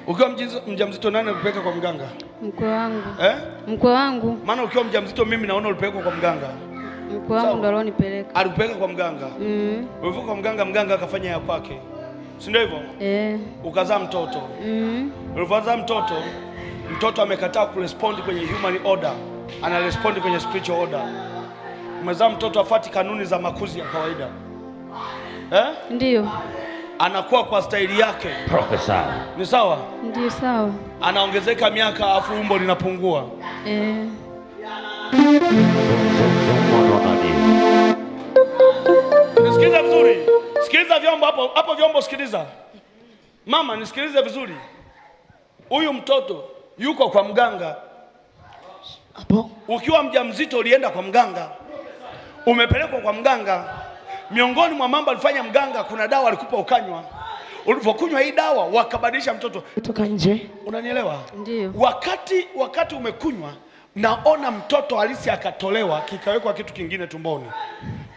Ukiwa mjamzito nani alikupeleka kwa mganga? Mkwe wangu. Eh? Mkwe wangu. Maana ukiwa mjamzito mimi naona ulipelekwa kwa mganga. Mkwe wangu ndo alionipeleka. Alikupeleka kwa mganga. Ulifika kwa mganga, mganga akafanya ya kwake. Si ndio hivyo? Eh. Ukazaa mtoto. Ulipozaa mtoto, mtoto amekataa kurespond kwenye human order, ana respond kwenye spiritual order. Umezaa mtoto afati kanuni za makuzi ya kawaida. Eh? Ndio. Anakuwa kwa staili yake. Prophesy. Ni sawa? Ndio sawa. Anaongezeka miaka afu umbo linapungua. Eh. Nisikilize vizuri. Sikiliza vyombo hapo, hapo vyombo sikiliza. Mama nisikilize vizuri. Huyu mtoto yuko kwa mganga. Hapo. Ukiwa mjamzito ulienda kwa mganga. Umepelekwa kwa mganga. Miongoni mwa mambo alifanya mganga, kuna dawa alikupa ukanywa. Ulipokunywa hii dawa wakabadilisha mtoto. Kutoka nje. Unanielewa? Ndio. Wakati umekunywa, naona mtoto halisi akatolewa, kikawekwa kitu kingine tumboni.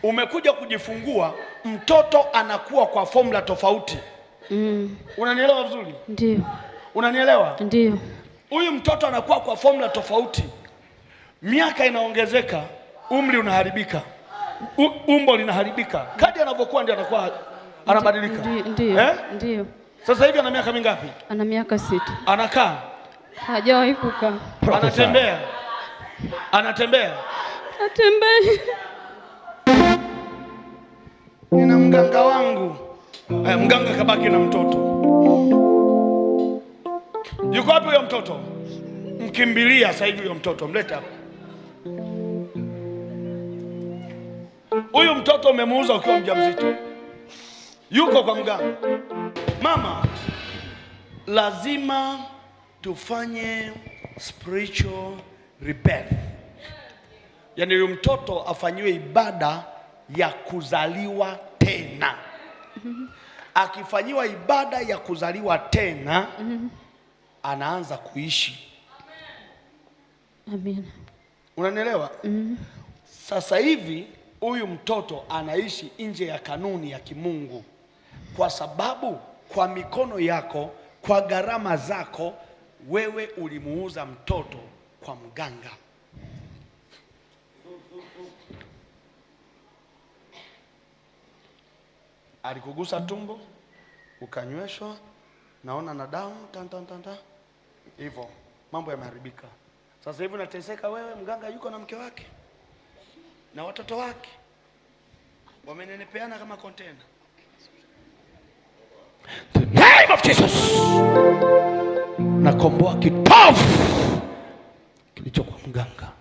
Umekuja kujifungua, mtoto anakuwa kwa formula tofauti. Unanielewa vizuri? Ndio. Unanielewa? Ndio. Huyu mtoto anakuwa kwa formula tofauti. Miaka inaongezeka, umri unaharibika. Umbo linaharibika. Kadri anavyokuwa ndio anakuwa anabadilika. Ndio. Eh? Ndio. Sasa hivi ana miaka mingapi? Ana miaka 6. Anakaa. Hajawahi kukaa. Anatembea. Anatembea. Atembei. Nina mganga wangu. Mganga kabaki na mtoto. Yuko wapi huyo mtoto? Mkimbilia sasa hivi huyo mtoto, mlete hapa. Huyu mtoto umemuuza ukiwa mjamzito. Yuko kwa mganga. Mama, lazima tufanye spiritual rebirth. Yaani huyu mtoto afanyiwe ibada ya kuzaliwa tena. Akifanyiwa ibada ya kuzaliwa tena, anaanza kuishi. Amina. Unanielewa? Sasa hivi huyu mtoto anaishi nje ya kanuni ya kimungu, kwa sababu kwa mikono yako, kwa gharama zako, wewe ulimuuza mtoto kwa mganga. Alikugusa tumbo, ukanyweshwa, naona na damu, tan, tan, tan, tan. Hivyo mambo yameharibika. Sasa hivi unateseka wewe, mganga yuko na mke wake na watoto wake. Wamenenepeana kama container. The name of Jesus. Nakomboa kitovu kilicho kwa mganga.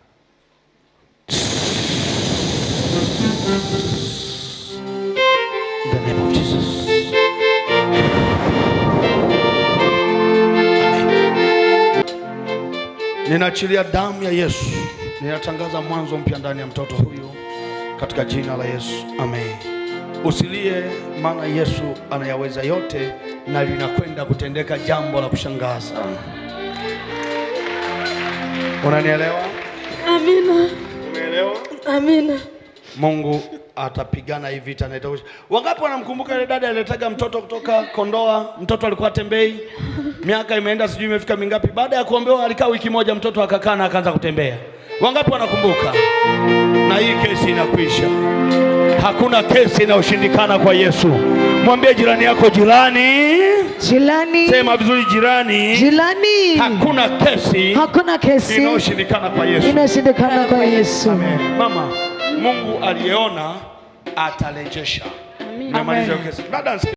In the name of Jesus. Amen. Ninaachilia damu ya Yesu. Ninatangaza mwanzo mpya ndani ya mtoto huyu katika jina la Yesu. Amen. Usilie, maana Yesu anayaweza yote na linakwenda kutendeka jambo la kushangaza. Unanielewa? Amina. Umeelewa? Amina. Mungu atapigana hii vita na itakusha. Wangapi wanamkumbuka ile dada aliyetaga mtoto kutoka Kondoa? Mtoto alikuwa hatembei. Miaka imeenda sijui imefika mingapi. Baada ya kuombewa alikaa wiki moja, mtoto akakaa na akaanza kutembea. Wangapi wanakumbuka? Na hii kesi inakwisha. Hakuna kesi inayoshindikana kwa Yesu. Mwambie jirani yako, jirani. Jirani. Sema vizuri, jirani. Jirani. Hakuna kesi. Hakuna kesi inayoshindikana kwa Yesu. Inayoshindikana kwa Yesu. Amen. Mama, Mungu aliyeona atarejesha. Amen. Nimemaliza hiyo kesi. Dada,